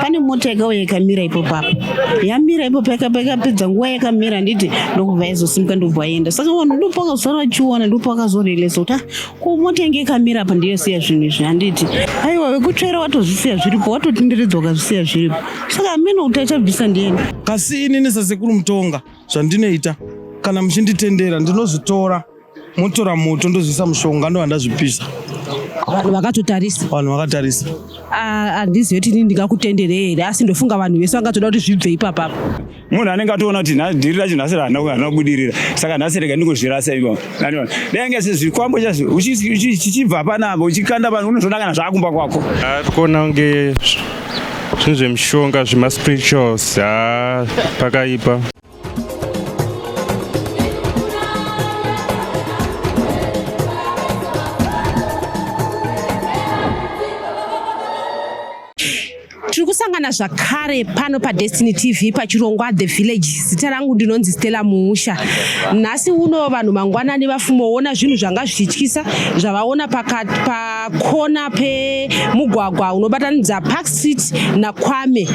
Pane mota yakauya ikamira ipo papa, yamira ipo pakapedza nguva yakamira handiti, ndokubva yazosimuka ndobva yaenda. Saka vanhu ndopakazosara vachiona, ndopakazorelesa kuti ah, ko mota inge ikamira apa ndiyosiya zvinhu izvi handiti. Aiwa vekutsvaira watozvisiya zviripo, watotenderedzwa ukazvisiya zviripo. Saka hameno kuti achabvisa ndiyani. Kasi inini sasekuru Mutonga zvandinoita kana muchinditendera ndinozvitora motora moto ndozviisa mushonga ndobva ndazvipisa. Vanhu vakatotarisa. Vanhu vakatarisa. Handizivi kuti inini ndingakutenderei here, asi ndofunga vanhu vese vangatoda kuti zvibve ipapapa. Munhu anenge atoona kuti dhiri racho nhasi harina kubudirira, saka nhasi rega ndingozvirasa ipapo. Dai ange zvikwambo chazvo chichibva panapa uchikanda pano unozoona kana zvakumba kwako. Tikuona kunge zvinhu zvemishonga zvemaspirituals haa pakaipa. Tiri kusangana zvakare pano paDestiny TV pachirongwa The Village. Zita rangu ndinonzi Stella Muusha. Nhasi uno vanhu mangwanani vafumoona zvinhu zvanga zvichityisa zvavaona pakona pemugwagwa unobatanidza Park Street naKwame.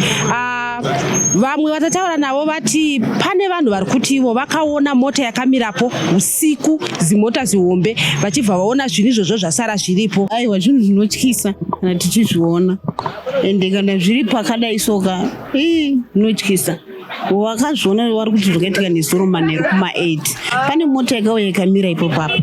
Vamwe vatataura navo vati pane vanhu vari kuti ivo vakaona mota yakamirapo usiku, zimota zihombe, vachibva vaona zvinhu izvozvo zvasara zviripo. Aiwa, zvinhu zvinotyisa kana tichizviona, ende kana zviri pakadai soka ii zvinotyisa. Wakazviona vari kuti zvakaitika nezuro manheru kuma8, pane mota yakauya ikamira ipo papa,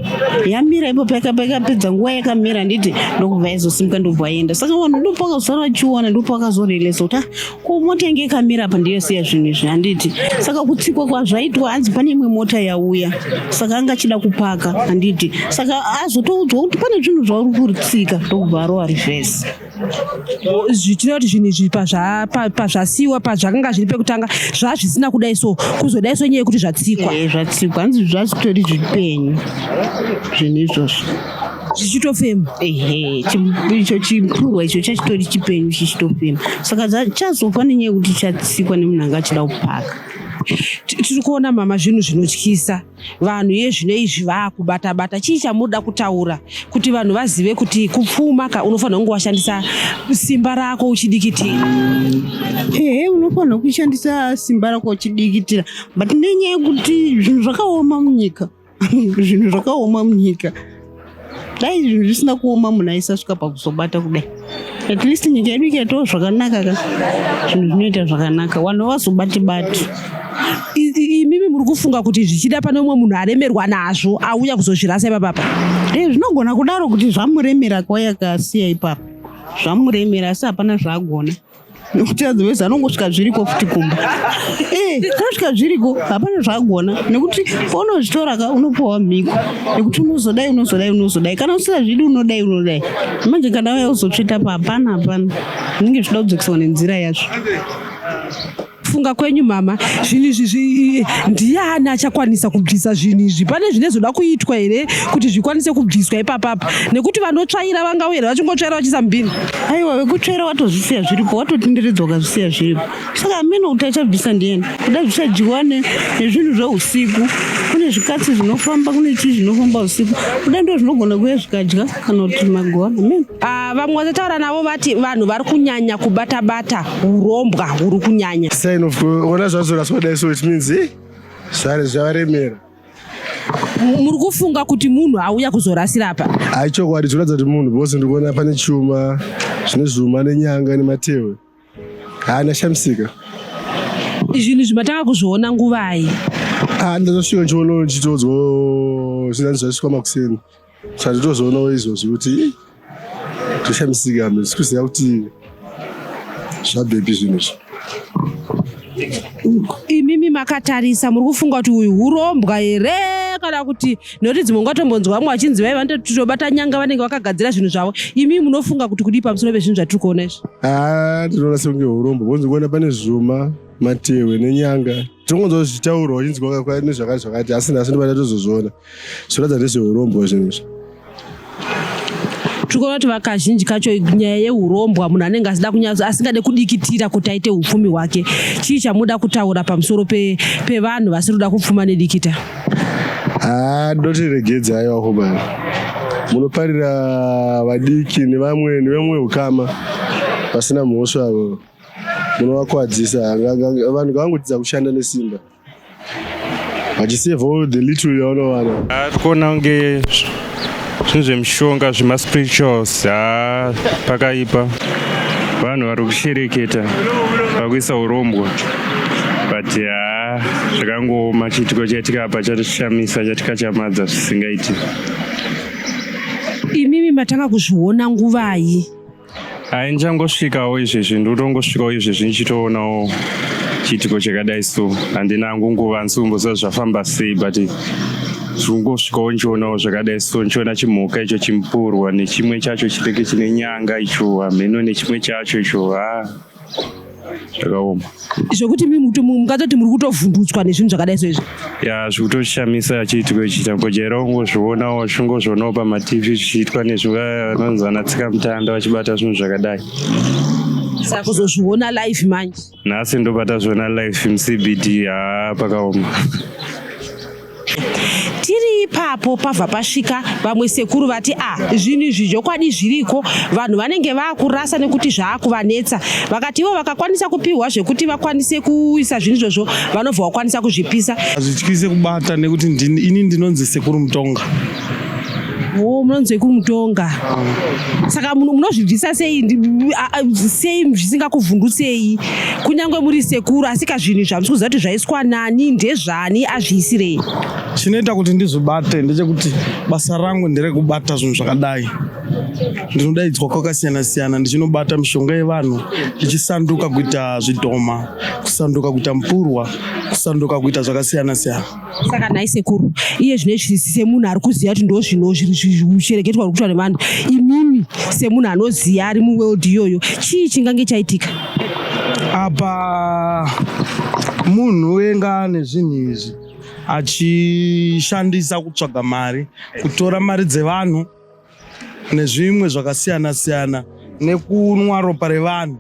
yamira ipo pakapedza nguva yakamira handiti, ndokubva yazosimuka ndobva yaenda. Saka vanhu ndopakazosara vachiona, ndopakazorelesa kuti ah, ko mota inge ikamira apa ndiyosiya zvinhu izvi handiti. Saka kutsikwa kwazvaitwa hanzi pane imwe mota yauya, saka anga achida kupaka handiti, saka azotoudzwa kuti pane zvinhu zvauri kutsika, ndokubva arova reverse. Zvichireva kuti zvinhu izvi pazvasiiwa pazvakanga zviri pekutanga zvazvisina kudai so kuzodai so nyaya yekuti zvatsikwa. Zvatsikwa hanzi zvazvitori zvipenyu zvinhu izvozvo zvichitofema. Ehe, icho chipurwa icho chachitori chipenyu chichitofema, saka chazofa nenyaya yekuti chatsikwa nemunhu anga achida kupaka. Tiri kuona mama zvinhu zvinotyisa. Vanhu iye zvino izvi vaakubata bata, chii chamunoda kutaura kuti vanhu vazive kuti kupfuma ka unofanira kunge washandisa simba rako uchidikitira? Ehe, unofanira kushandisa simba rako uchidikitira, but nenyaya yekuti zvinhu zvakaoma munyika, zvinhu zvakaoma munyika. Dai zvinhu zvisina kuoma munhu aisasvika pakuzobata kudai. At least nyika yedu ikaitawo zvakanaka ka, zvinhu zvinoita zvakanaka, vanhu vazobati bati. Imimi muri kufunga kuti zvichida pane umwe munhu aremerwa nazvo auya kuzozvirasa ipapapa? Zvinogona kudaro kuti zvamuremera kwauya akasiya ipapa, zvamuremera, asi hapana zvaagona nekuti otherwise anongosvika zviriko futi kumba. Anosvika zviriko, hapana zvaagona nekuti paunozvitora ka unopiwa mhiko nekuti unozodai unozodai unozodai, kana usingazvidi unodai unodai. Manje kana uya uzotsveta pa hapana hapana, zvinenge zvichida kudzokeswa nenzira yazvo. Funga kwenyu mama, zvinhu izvi ndiani achakwanisa kubvisa zvinhu izvi? Pane zvinozoda kuitwa here kuti zvikwanise kubviswa ipapapa? Nekuti vanotsvaira vangauya here vachingotsvaira vachiisa mubhini? Aiwa, vekutsvaira watozvisiya zviripo, watotenderedzwa ukazvisiya zviripo, saka hameno kuti achabvisa ndiyani. Kuda zvichadyiwa nezvinhu zveusiku, kune zvikatsi zvinofamba, kune chii zvinofamba usiku, kuda ndo zvinogona kuuya zvikadya kana kuti magona hameno. Vamwe vatataura navo vati vanhu vari kunyanya kubata bata hurombwa huri kunyanya. Sign of ona zvazoraswa dai, so it means zvare zvavaremera. Muri kufunga kuti munhu auya kuzorasira apa? Hai, chokwadi zvinoratidza kuti munhu bose ndikuona pane chuma zvine zvuma nenyanga nematehwe. Haana shamisika. Zvinhu izvi matanga kuzviona nguvai? Ndazosvika ndichiona ndichitodzwa zvinani zvasvikwa makuseni, saka nditozoonawo izvozvi kuti toshamisika, handisi kuziva kuti zvabvepi zvinhu izvi. Imimi makatarisa muri kufunga kuti uyu hurombwa here kana kuti nekuti dzimwe nguva tombonzwa vamwe vachinzi vai vanotobata nyanga vanenge vakagadzira zvinhu zvavo. Imi munofunga kuti kudii pamusoro pezvinhu zvatiri kuona izvi? Ndinoona sekunge hurombwa, bonzi kuona pane zvuma, matehwe nenyanga, tinongonzwa zvichitaurwa uchinzwa nezvakati zvakati, asi nhasi ndobata tozozviona zvoratidza ndezveurombwa zvinhu izvi. Tiri kuona kuti vakazhinji kacho nyaya yeurombwa munhu anenge asida kunyatso asingade kudikitira kuti aite upfumi hwake. Chii chamuda kutaura pamusoro pevanhu vasiri kuda kupfuma nedikita? Ndoti regedzai vakomana, munoparira vadiki nevamwe nevamwe ukama vasina mhosva avo. Munovakwadzisa. Vanhu ngavangodzidza kushanda nesimba vachisevhawo the little yavanowana. Ari kuona kunge zvinhu zvemishonga zvemaspirituals, ha, pakaipa. Vanhu vari kushereketa vakuisa urombwa, but ha, zvakangooma. Chiitiko chaitika apa chatishamisa, chatikatyamadza zvisingaiti. Imimi matanga kuzviona nguvai? Hai, ndichangosvikawo izvezvi, ndotongosvikawo izvezvi ndichitoonawo chiitiko chakadai. So handina hangu nguva, handisi kumboziva zvafamba sei, but zvingosvikawo ndichionawo zvakadai. So ndichiona chimhuka icho chimupurwa nechimwe chacho chinenge chine nyanga icho, hameno, nechimwe chacho icho, ha, zvakaoma. Zvokuti mungatoti muri kutovhundutswa nezvinhu zvakadai soizvi? Ya, zvikutoshamisa chiitiko ichi. Tangojaira kungozvionawo, tichingozvionawo pamaTV zvichiitwa nezvanonzi vana tsika mutanda vachibata zvinhu zvakadai. Saka kuzozviona live manje? Nhasi ndobata zviona live muCBD. Ha, pakaoma. Tiri ipapo pabva pasvika vamwe sekuru vati, "A, zvinhu izvi zvokwadi zviriko." Vanhu vanenge vaakurasa nekuti zvaakuvanetsa. Vakati ivo vakakwanisa kupiwa zvekuti vakwanise kuisa zvinhu izvozvo, vanobva vakwanisa kuzvipisa. Hazvityise kubata nekuti ini ndinonzi Sekuru Mutonga. O, munonzi Sekuru Mutonga. Saka munozvibvisa sei sei zvisingakuvhundutsei, kunyange muri sekuru, asi kazvinhu izvi hamusi kuziva kuti zvaiswa nani, ndezvani, azviisirei? Chinoita kuti ndizvibate ndechekuti basa rangu nderekubata zvinhu zvakadai. Ndinodaidzwa kwakasiyana siyana ndichinobata mishonga yevanhu ichisanduka kuita zvidhoma, kusanduka kuita mupurwa, kusanduka kuita zvakasiyana siyana. Saka nhai sekuru, iye zvino izvi, semunhu ari kuziva kuti ndo zvino zvishereketwa uri kuitwa nevanhu, imimi semunhu anoziva ari muworld iyoyo, chii chingange chaitika? Apa munhu wenga ane zvinhu izvi achishandisa kutsvaga mari, kutora mari dzevanhu nezvimwe zvakasiyana siyana, nekunwa ropa revanhu.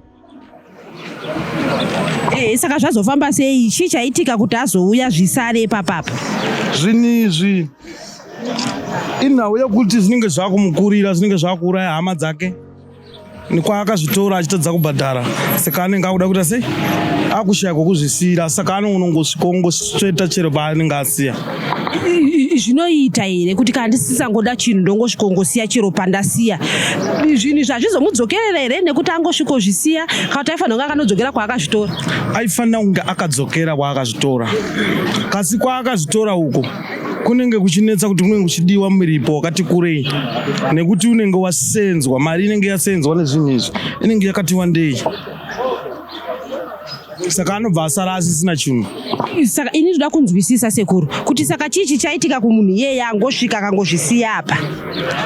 Saka zvazofamba sei? Chii chaitika kuti azouya zvisare ipapapa? Zvinhu izvi inhau yekuti zvinenge zvakumukurira, zvinenge zvakuuraya hama dzake nekwaakazvitora achitadza kubhadhara. Saka anenge akuda kuita sei? Akushaya kwekuzvisiyira, saka anonongosvika ongosveta chero paanenge asiya. Zvinoita here kuti kana ndisisangoda chinhu ndongosvikongosiya chero pandasiya? Zvinhu izvi hazvizomudzokerera here nekuti angosvikozvisiya, kana kuti aifanira kunge akanodzokera kwaakazvitora? Aifanira kunge akadzokera kwaakazvitora, kasi kwaakazvitora uko kunenge kuchinetsa kuti kunenge kuchidiwa muripo wakati kurei, nekuti unenge wasenzwa mari, inenge yasenzwa nezvinhu izvi inenge yakati wandei, saka anobva asara asisina chinhu. Saka ini ndoda kunzwisisa, sekuru, kuti saka chii chichaitika kumunhu iyeye angosvika akangozvisiya apa?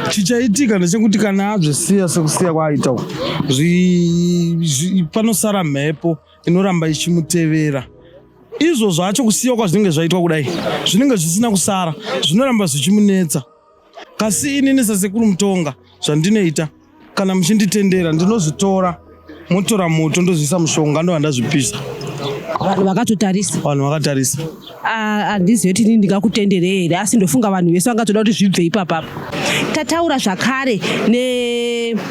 Chichaitika ndechekuti kana azvisiya sekusiya kwaaita uku, panosara mhepo inoramba ichimutevera. Izvo zvacho kusiya kwazvinenge zvaitwa kudai, zvinenge zvisina kusara, zvinoramba zvichimunetsa. Kasi inini saSekuru Mutonga, zvandinoita, kana muchinditendera, ndinozvitora, motora moto, ndozviisa mushonga, ndobva ndazvipisa. Vanhu vakatotarisa? Vanhu vakatarisa. Ah, handizivi kuti inini ndingakutenderei here, asi ndofunga vanhu vese vangatoda kuti zvibve ipapapo. Tataura zvakare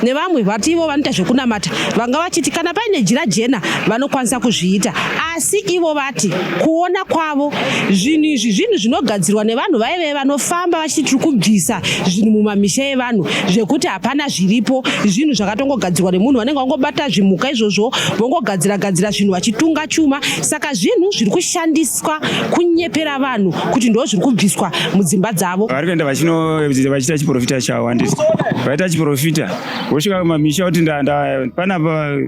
nevamwe vati ivo vanoita zvekunamata, vanga vachiti kana paine jira jena vanokwanisa kuzviita, asi ivo vati kuona kwavo zvinhu izvi zvinhu zvinogadzirwa nevanhu vaive vanofamba vachiti tiri kubvisa zvinhu mumamisha evanhu, zvekuti hapana zviripo, zvinhu zvakatongogadzirwa nemunhu. Vanenge vangobata zvimhuka izvozvo, vongogadzira gadzira zvinhu vachitunga chuma. Saka zvinhu zviri kushandiswa kunyepera vanhu kuti ndo zviri kubviswa mudzimba dzavo. Vari kuenda vachiita chiprofita chavo, handiti? Vaita chiprofita, vosvika kumamisha kuti panapa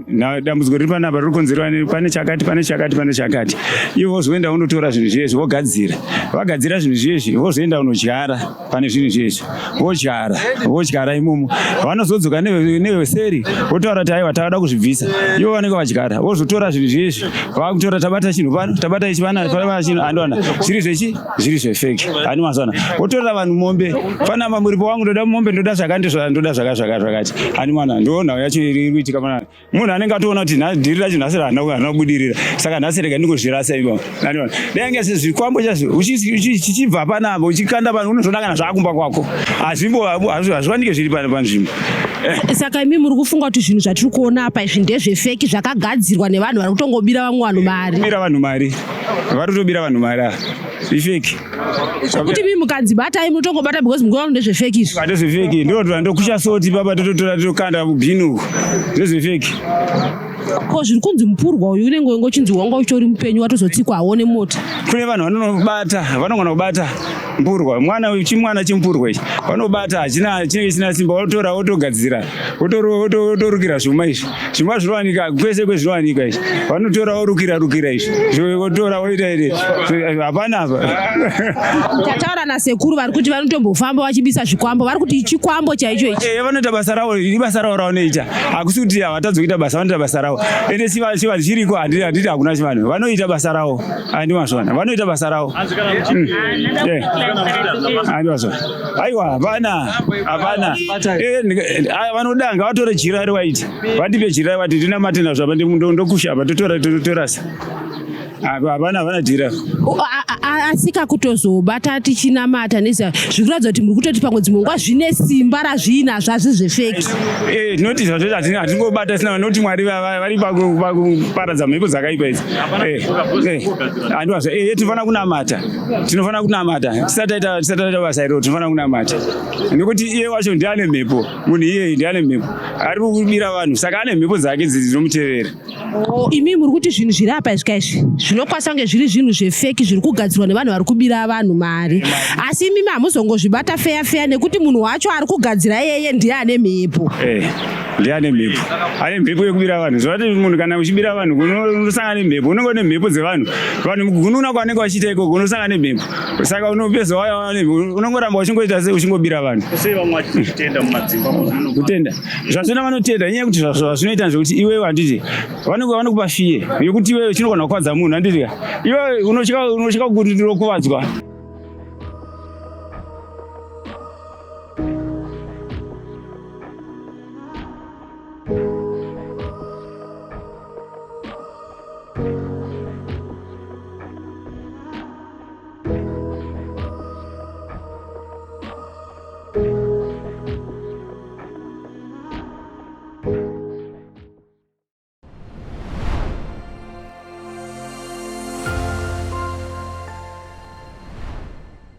dambudziko riri panapa riri kukonzerwa pane chakati, pane chakati, pane chakati. Ivo vozoenda vonotora zvinhu zviezvi, vogadzira. Vagadzira zvinhu zviezvi, vozoenda kunodyara pane zvinhu zviezvi, vodyara, vodyara imomo. Vanozodzoka neveseri votaura kuti aiwa, tavada kuzvibvisa. Ivo vanenge vadyara, vozotora zvinhu zviezvi, vakutora, tabata chinhu pano, tabata ichi pana, tabata chinhu, andiwana zviri zvechi zviri zvefake, hani mazana. Votorera vanhu mombe panapa, muripo wangu ndoda mombe, ndoda zvakandi, ndoda zvakati, hani mana. Ndo nhau yacho iri kuitika pana. Munhu anenge atoona kuti dhiri racho nhasi harina kubudirira, saka nhasi rega ndingozvirasa ipapo. Andiona dai ange zvikwambo chacho chichibva panapa uchikanda pano, unozoona kana zvaakumba kwako. Hazviwanike zviri panzvimbo. Saka imi muri kufunga kuti zvinhu zvatiri kuona apa izvi ndezvefeki zvakagadzirwa nevanhu vari kutongobira vamwe vanhu mari? Bira vanhu mari, vari kutobira vanhu mari ava, ifeki. Zvekuti imi mukanzi batai munotongobata because mukuona ndezvefeki izvi. Ndezvefeki, ndinotora ndokusha soti papa, tototora totokanda mubhini uku, ndezvefeki. Ko zviri kunzi mupurwa uyu unenge wenge uchinzi wanga uchitori mupenyu watozotsikwa hawo nemota? Kune vanhu vanonobata, vanogona kubata mpurwa, mwana chimwana chemupurwa ichi vanobata, hachina chinenge chisina simba, votora votogadzira, votorukira zvuma izvi. Zvuma zvinowanika kwese kwezvinowanika izvi, vanotora vorukira rukira izvi, votora voita iri, hapana apa. Tataura nasekuru vari kuti vanotombofamba vachibisa zvikwambo, vari kuti chikwambo chaicho ichi. Eh, vanoita basa ravo, ibasa ravo ravanoita, hakusi kuti havatadzi kuita basa, vanoita basa ravo. Ende chivanhu chiriko, handiti hakuna chivanhu, vanoita basa ravo, handi mazvona, vanoita basa ravo. Handi mazvona, aiwa, hapana, hapana. Vanoda ngavatore jira rewaiti, vandipe jira rewaiti, ndinamate nazvo apa, ndokusha apa, totora torasa. Hapana, hapana jira. Asika kutozobata tichinamata neza zvikuratidza kuti muri kutoti pamwe dzimwe nguva zvine simba razviinazvo hazvi zvefeki. Tinoti zvazvo hatingobata sina, vanoti Mwari vari pakuparadza mhepo dzakaipa idzi. Handiwazvo, tinofanira kunamata, tinofanira kunamata tisati taita basa iroro, tinofanira kunamata nekuti iye wacho ndiye ane mhepo, munhu iyeye ndiye ane mhepo, ari kubira vanhu, saka ane mhepo dzake dzinomutevera. Oh, imi muri kuti zvinhu zviri apa izvi kaizvi zvinokwanisa kunge zviri zvinhu zvefeki zviri kugadzirwa nevanhu vari kubira vanhu mari, asi imimi hamuzongozvibata feya feya nekuti munhu wacho ari kugadzira iyeye ndiye ane mhepo. Ndiye ane mhepo, ane mhepo yekubira vanhu. Zvati munhu kana uchibira vanhu unosangana nemhepo, unenge une mhepo dzevanhu, vanhu mukugununa kwavanenge vachiita ikoko unosangana nemhepo, saka unopedza unongoramba uchingoita sei, uchingobira vanhu. Sei vamwe vachitenda mumadzimba? Kutenda zvazvina vanotenda inyaya yekuti zvazvinoita ndezvekuti iwewe handiti vanenge vanokupa fiye yekuti iwewe chinogona kukwadza munhu, handiti iwewe unotya, unotya kuti ndinokuvadzwa.